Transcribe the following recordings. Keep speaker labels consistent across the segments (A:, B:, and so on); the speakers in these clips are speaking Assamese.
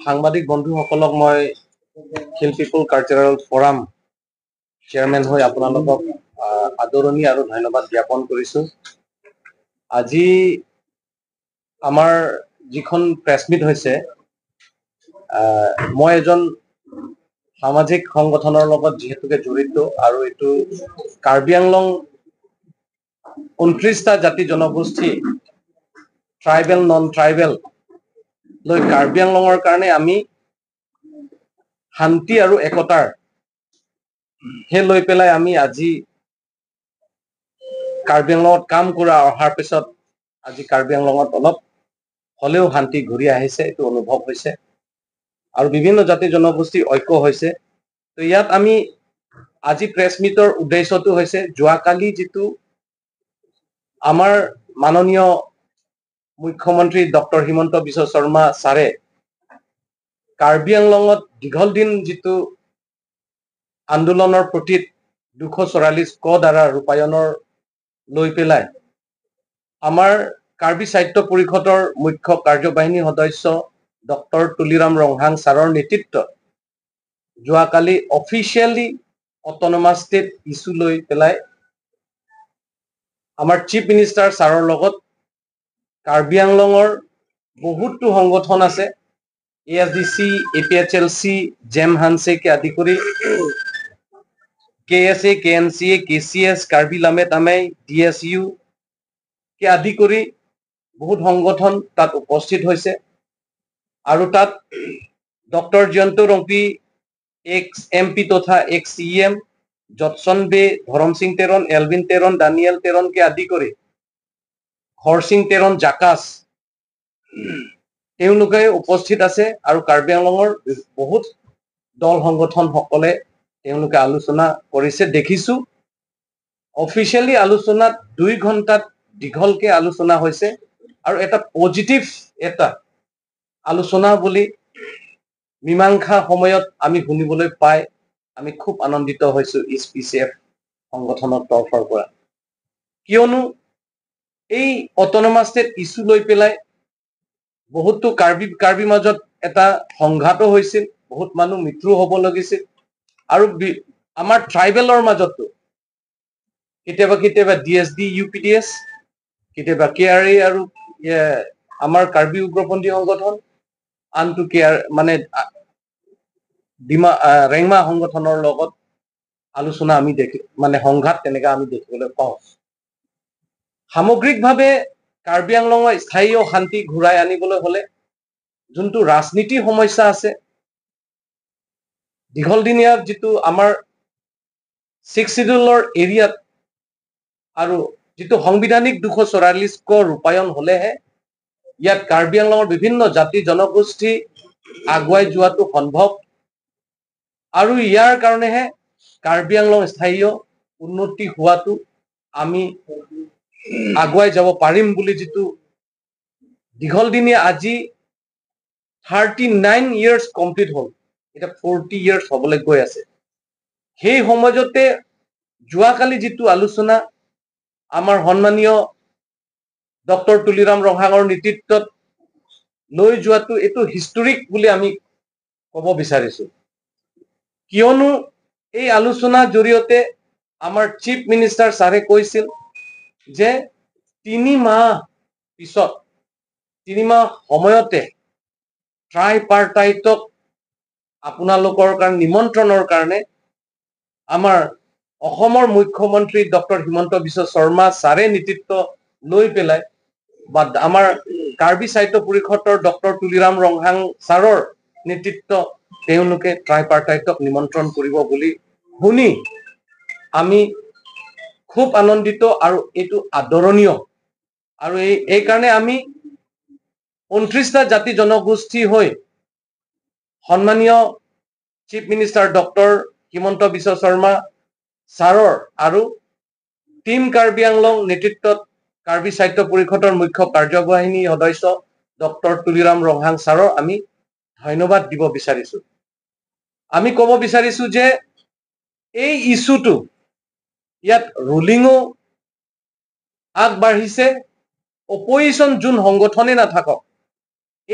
A: সাংবাদিক বন্ধুসকলক মই হিল পিপুল কালচাৰেল ফৰাম চেয়াৰমেন হৈ আপোনালোকক আদৰণি আৰু ধন্যবাদ জ্ঞাপন কৰিছোঁ। আজি আমাৰ যিখন প্ৰেছ মিট হৈছে, মই এজন সামাজিক সংগঠনৰ লগত যিহেতুকে জড়িত আৰু এইটো কাৰ্বি আংলং 29টা জাতি জনগোষ্ঠী, ট্ৰাইবেল, নন ট্ৰাইবেল লৈ কাৰ্বি আংলঙৰ কাৰণে আমি শান্তি আৰু একতাৰ সেই লৈ পেলাই আমি আজি কাৰ্বি আংলঙত কাম কৰা অহাৰ পিছত আজি কাৰ্বি আংলঙত অলপ হ'লেও শান্তি ঘূৰি আহিছে, এইটো অনুভৱ হৈছে আৰু বিভিন্ন জাতি জনগোষ্ঠী ঐক্য হৈছে। তো ইয়াত আমি আজি প্ৰেছ মিটৰ উদ্দেশ্যটো হৈছে যোৱাকালি যিটো আমাৰ মাননীয় মুখ্যমন্ত্ৰী ডক্টৰ হিমন্ত বিশ্ব শৰ্মা ছাৰে কাৰ্বি আংলঙত দীঘল দিন যিটো আন্দোলনৰ প্ৰতি 244 ক দ্বাৰা ৰূপায়ণৰ লৈ পেলাই আমাৰ কাৰ্বি সাহিত্য পৰিষদৰ মুখ্য কাৰ্যবাহিনী সদস্য ডক্টৰ তুলিৰাম ৰংহাং ছাৰৰ নেতৃত্বত যোৱাকালি অফিচিয়েলি অট'নমাছ ষ্টেট ইছ্যু লৈ পেলাই আমাৰ চিফ মিনিষ্টাৰ ছাৰৰ লগত কাৰ্বি আংলঙৰ বহুতো সংগঠন আছে, A S D C, A P H L C, জেম হানছেকে আদি কৰি K S A, K N C A, K C S, Karbi লামে তামে, ডি এছ ইউ কে আদি কৰি বহুত সংগঠন তাত উপস্থিত হৈছে আৰু তাত doctor Jayanta Rongpi, ex M P তথা ex C M, Jotsing Bey, Dharam Singh Teron, Elvin Teron, Daniel টেৰনকে আদি কৰি হৰসিং টেৰন, জাকাছ, তেওঁলোকে উপস্থিত আছে আৰু কাৰ্বি আংলঙৰ বহুত দল সংগঠনসকলে তেওঁলোকে আলোচনা কৰিছে দেখিছো। অফিচিয়েলি আলোচনাত 2 ঘণ্টাত দীঘলকে আলোচনা হৈছে আৰু এটা পজিটিভ এটা আলোচনা বুলি মীমাংসা সময়ত আমি শুনিবলৈ পাই আমি খুব আনন্দিত হৈছো ইষ্ট পি চি এফ সংগঠনৰ তৰফৰ পৰা। কিয়নো এই অট'নমাছ ষ্টেট ইছ্যু লৈ পেলাই বহুতো কাৰ্বি মাজত এটা সংঘাতো হৈছিল, বহুত মানুহ মৃত্যু হ'ব লাগিছিল আৰু আমাৰ ট্ৰাইবেলৰ মাজতো কেতিয়াবা কেতিয়াবা D S D, U P D S, কেতিয়াবা কে আৰ এ আৰু আমাৰ কাৰ্বি উগ্ৰপন্থী সংগঠন, আনটো কে আৰ মানে ডিমা ৰেংমা সংগঠনৰ লগত আলোচনা আমি দেখি মানে সংঘাত তেনেকা আমি দেখিবলৈ পাওঁ। সামগ্ৰিকভাৱে কাৰ্বি আংলঙৰ স্থায়ী শান্তি ঘূৰাই আনিবলৈ হলে যোনটো ৰাজনীতি সমস্যা আছে, দীঘলদিনীয়া যিটো আমাৰ ছিক্স চিডিউলৰ এৰিয়াত আৰু যিটো সাংবিধানিক 244 ক ৰূপায়ণ হলেহে ইয়াত কাৰ্বি আংলঙৰ বিভিন্ন জাতি জনগোষ্ঠী আগুৱাই যোৱাটো সম্ভৱ আৰু ইয়াৰ কাৰণেহে কাৰ্বি আংলং স্থায়ী উন্নতি হোৱাটো আমি আগুৱাই যাব পাৰিম বুলি যিটো দীঘলদিনীয়া আজি 39 ইয়াৰ্ছ কমপ্লিট হ'ল, এতিয়া 40 ইয়াৰ্ছ হ'বলৈ গৈ আছে। সেই সমাজতে যোৱাকালি যিটো আলোচনা আমাৰ সন্মানীয় ডক্টৰ তুলিৰাম ৰংহাঙৰ নেতৃত্বত লৈ যোৱাটো এইটো হিষ্টৰিক বুলি আমি ক'ব বিচাৰিছো। কিয়নো এই আলোচনাৰ জৰিয়তে আমাৰ চিফ মিনিষ্টাৰ ছাৰে কৈছিল যে 3 মাহ পিছত, 3 মাহ সময়তে ট্ৰাইপাৰ্টাইটক আপোনালোকৰ কাৰণে নিমন্ত্ৰণৰ কাৰণে আমাৰ অসমৰ মুখ্যমন্ত্ৰী ডক্টৰ হিমন্ত বিশ্ব শৰ্মা ছাৰে নেতৃত্ব লৈ পেলাই বা আমাৰ কাৰ্বি সাহিত্য পৰিষদৰ ডক্টৰ তুলিৰাম ৰংহাং ছাৰৰ নেতৃত্ব তেওঁলোকে ট্ৰাইপাৰ্টাইটক নিমন্ত্ৰণ কৰিব বুলি শুনি আমি খুব আনন্দিত আৰু এইটো আদৰণীয় আৰু এইকাৰণে আমি 29টা জাতি জনগোষ্ঠী হৈ সন্মানীয় chief minister doctor Himanta Biswa Sarma ছাৰৰ আৰু টীম কাৰ্বি আংলং নেতৃত্বত কাৰ্বি সাহিত্য পৰিষদৰ মুখ্য কাৰ্যবাহিনী সদস্য ডক্টৰ তুলিৰাম ৰংহাং ছাৰৰ আমি ধন্যবাদ দিব বিচাৰিছো। আমি ক'ব বিচাৰিছো যে এই ইছ্যুটো ইয়াত ৰুলিঙো আগবাঢ়িছে, অপজিশ্যন যোন সংগঠনে নাথাকক,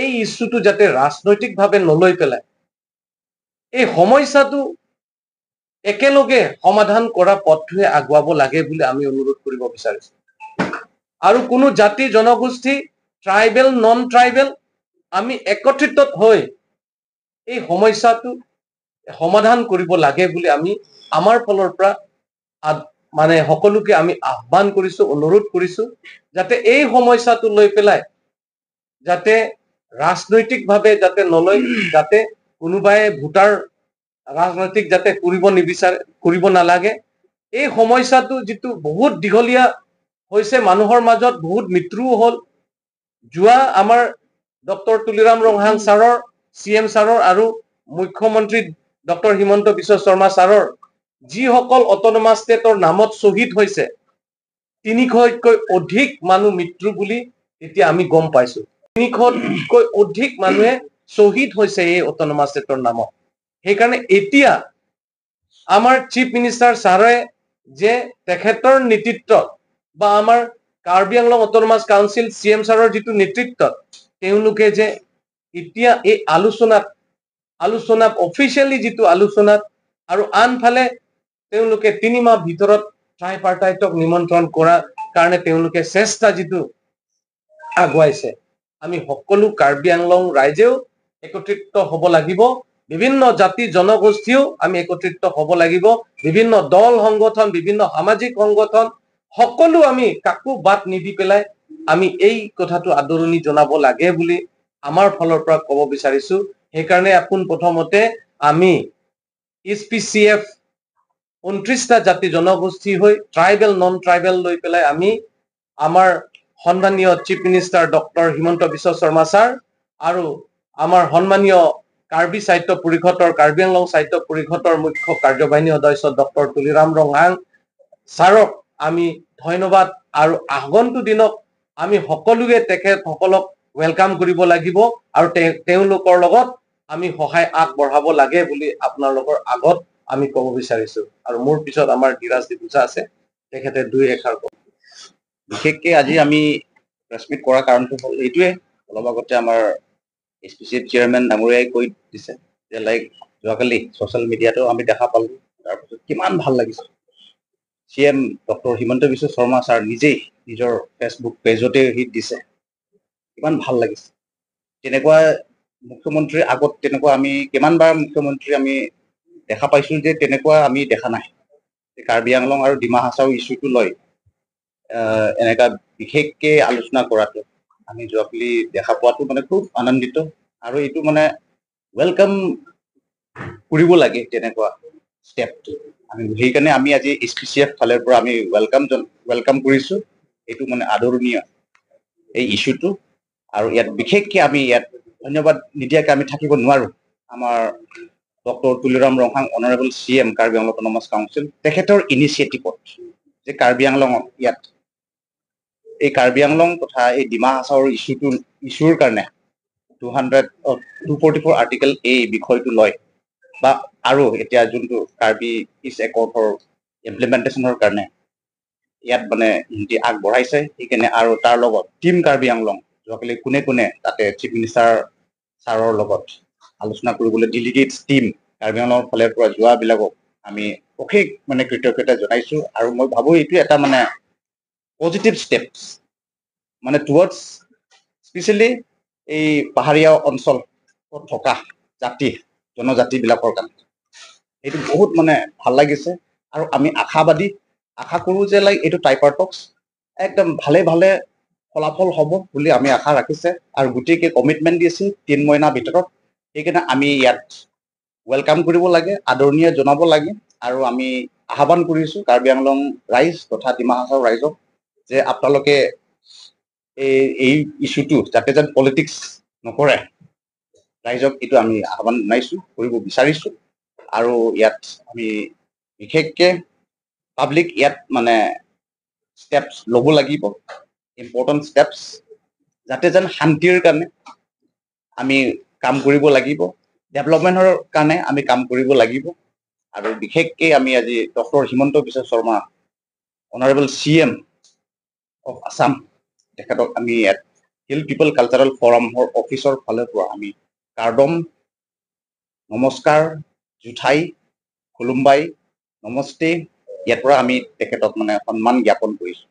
A: এই ইছ্যুটো যাতে ৰাজনৈতিকভাৱে নলৈ পেলাই এই সমস্যাটো একেলগে সমাধান কৰা পথটোহে আগুৱাব লাগে বুলি আমি অনুৰোধ কৰিব বিচাৰিছো। আৰু কোনো জাতি জনগোষ্ঠী, ট্ৰাইবেল, নন ট্ৰাইবেল, আমি একত্ৰিত হৈ এই সমস্যাটো সমাধান কৰিব লাগে বুলি আমি আমাৰ ফালৰ পৰা মানে সকলোকে আমি আহ্বান কৰিছো, অনুৰোধ কৰিছো, যাতে এই সমস্যাটো লৈ পেলাই যাতে ৰাজনৈতিকভাৱে যাতে নলৈ, যাতে কোনোবাই ভোটাৰ ৰাজনৈতিক যাতে কৰিব নিবিচাৰে, কৰিব নালাগে। এই সমস্যাটো যিটো বহুত দীঘলীয়া হৈছে, মানুহৰ মাজত বহুত মৃত্যুও হ'ল। যোৱা আমাৰ ডক্টৰ তুলিৰাম ৰংহাং ছাৰৰ, চি এম ছাৰৰ আৰু মুখ্যমন্ত্ৰী ডক্টৰ হিমন্ত বিশ্ব শৰ্মা ছাৰৰ যিসকল অট'নমাছ ষ্টেটৰ নামত শ্বহীদ হৈছে, 300তকৈ অধিক মানুহ মৃত্যু বুলি তেতিয়া আমি গম পাইছো। 300তকৈ অধিক মানুহে শ্বহীদ হৈছে এই অট'নমাছ ষ্টেটৰ নামত। সেইকাৰণে এতিয়া আমাৰ চিফ মিনিষ্টাৰ ছাৰে যে তেখেতৰ নেতৃত্বত বা আমাৰ Karbi Anglong autonomous council C M ছাৰৰ যিটো নেতৃত্বত তেওঁলোকে যে এতিয়া এই আলোচনা অফিচিয়েলি যিটো আলোচনাত আৰু আনফালে তেওঁলোকে 3 মাহ ভিতৰত ট্ৰাইপাৰ্টাইটক নিমন্ত্ৰণ কৰাৰ কাৰণে তেওঁলোকে চেষ্টা যিটো আগুৱাইছে, আমি সকলো কাৰ্বি আংলং ৰাইজেও একত্ৰিত হ'ব লাগিব, বিভিন্ন জাতি জনগোষ্ঠীও আমি একত্ৰিত হ'ব লাগিব, বিভিন্ন দল সংগঠন, বিভিন্ন সামাজিক সংগঠন, সকলো আমি কাকো বাদ নিদি পেলাই আমি এই কথাটো আদৰণি জনাব লাগে বুলি আমাৰ ফালৰ পৰা ক'ব বিচাৰিছো। সেইকাৰণে পোন প্ৰথমতে আমি এইচ পি চি এফ 29টা জাতি জনগোষ্ঠী হৈ ট্ৰাইবেল, নন ট্ৰাইবেল লৈ পেলাই আমি আমাৰ সন্মানীয় chief minister doctor Himanta Biswa Sarma sir আৰু আমাৰ সন্মানীয় কাৰ্বি সাহিত্য পৰিষদৰ, কাৰ্বি আংলং সাহিত্য পৰিষদৰ মুখ্য কাৰ্যবাহিনী সদস্য ডক্টৰ তুলিৰাম ৰংহাং ছাৰক আমি ধন্যবাদ আৰু আগন্তুক দিনত আমি সকলোৱে তেখেতসকলক welcome কৰিব লাগিব আৰু তেওঁলোকৰ লগত আমি সহায় আগবঢ়াব লাগে বুলি আপোনালোকৰ আগত আমি ক'ব বিচাৰিছো। আৰু মোৰ পিছত আমাৰ ধীৰাজ ডিপুজা আছে, তেখেতে দুই এষাৰ ক'ব।
B: বিশেষকে আজি আমি প্ৰেছ মিট কৰাৰ কাৰণটো হ'ল এইটোৱে, অলপ আগতে আমাৰ H P C F chairman ডাঙৰীয়াই কৈ দিছে যে লাইক যোৱাকালি ছ'চিয়েল মিডিয়াতো আমি দেখা পালোঁ, তাৰপিছত কিমান ভাল লাগিছে। C M doctor Himanta Biswa Sarma sir নিজেই নিজৰ ফেচবুক পেজতে সি দিছে, কিমান ভাল লাগিছে। তেনেকুৱা মুখ্যমন্ত্ৰীৰ আগত তেনেকুৱা আমি কিমানবাৰ মুখ্যমন্ত্ৰী আমি দেখা পাইছোঁ যে তেনেকুৱা আমি দেখা নাই। কাৰ্বি আংলং আৰু ডিমা হাছাও ইছ্যুটো লৈ এনেকুৱা বিশেষকে আলোচনা কৰাটো আমি যোৱাকালি দেখা পোৱাটো মানে খুব আনন্দিত আৰু এইটো মানে welcome কৰিব লাগে তেনেকুৱা ষ্টেপটো আমি। সেইকাৰণে আমি আজি এইচ পি চি এফ ফালৰ পৰা আমি welcome কৰিছোঁ। এইটো মানে আদৰণীয় এই ইছ্যুটো। আৰু ইয়াত বিশেষকে আমি ইয়াত ধন্যবাদ নিদিয়াকে আমি থাকিব নোৱাৰোঁ আমাৰ doctor Tuliram Ronghang, honourable C M Karbi Anglong autonomous council, তেখেতৰ ইনিচিয়েটিভত যে কাৰ্বি আংলঙত ইয়াত এই কাৰ্বি আংলং তথা এই ডিমা হাছাওৰ ইছ্যুৰ কাৰণে 244 আৰ্টিকেল এই বিষয়টো লয় বা আৰু এতিয়া যোনটো কাৰ্বি পিচ একৰ্ডৰ ইমপ্লিমেণ্টেশ্যনৰ কাৰণে ইয়াত মানে সিহঁতি আগবঢ়াইছে। সেইকাৰণে আৰু তাৰ লগত টীম কাৰ্বি আংলং যোৱাকালি কোনে কোনে তাতে চিফ মিনিষ্টাৰ ছাৰৰ লগত আলোচনা কৰিবলৈ ডেলিগেটছ টীম কাৰ্বি আংলঙৰ ফালৰ পৰা যোৱাবিলাকক আমি অশেষ মানে কৃতজ্ঞতা জনাইছোঁ। আৰু মই ভাবোঁ এইটো এটা মানে পজিটিভ ষ্টেপছ মানে টুৱাৰ্ডছ স্পেচিয়েলি এই পাহাৰীয়া অঞ্চলত থকা জাতি জনজাতিবিলাকৰ কাৰণে এইটো বহুত মানে ভাল লাগিছে। আৰু আমি আশাবাদী, আশা কৰোঁ যে লাইক এইটো ট্ৰাইপাৰ টক্স একদম ভালে ভালে ফলাফল হ'ব বুলি আমি আশা ৰাখিছে আৰু গোটেইকে কমিটমেণ্ট দিছে 3 মহিনাৰ ভিতৰত। সেইকাৰণে আমি ইয়াত welcome কৰিব লাগে, আদৰণীয় জনাব লাগে আৰু আমি আহ্বান কৰিছোঁ কাৰ্বি আংলং ৰাইজ তথা ডিমা হাছাও ৰাইজক যে আপোনালোকে এই ইছ্যুটো যাতে যেন পলিটিক্স নকৰে, ৰাইজক এইটো আমি আহ্বান জনাইছোঁ, কৰিব বিচাৰিছোঁ। আৰু ইয়াত আমি বিশেষকে পাব্লিক ইয়াত মানে ষ্টেপছ ল'ব লাগিব, ইম্পৰ্টেণ্ট ষ্টেপছ, যাতে যেন শান্তিৰ কাৰণে আমি কাম কৰিব লাগিব, ডেভেলপমেণ্টৰ কাৰণে আমি কাম কৰিব লাগিব। আৰু বিশেষকে আমি আজি doctor Himanta Biswa Sarma, honourable C M of Assam, তেখেতক আমি ইয়াত হিল পিপল কালচাৰেল ফৰামৰ অফিচৰ ফালৰ পৰা আমি কাৰ্দম, নমস্কাৰ, জুঠাই, খুলুমবাই, নমস্তে, ইয়াৰ পৰা আমি তেখেতক মানে সন্মান জ্ঞাপন কৰিছোঁ।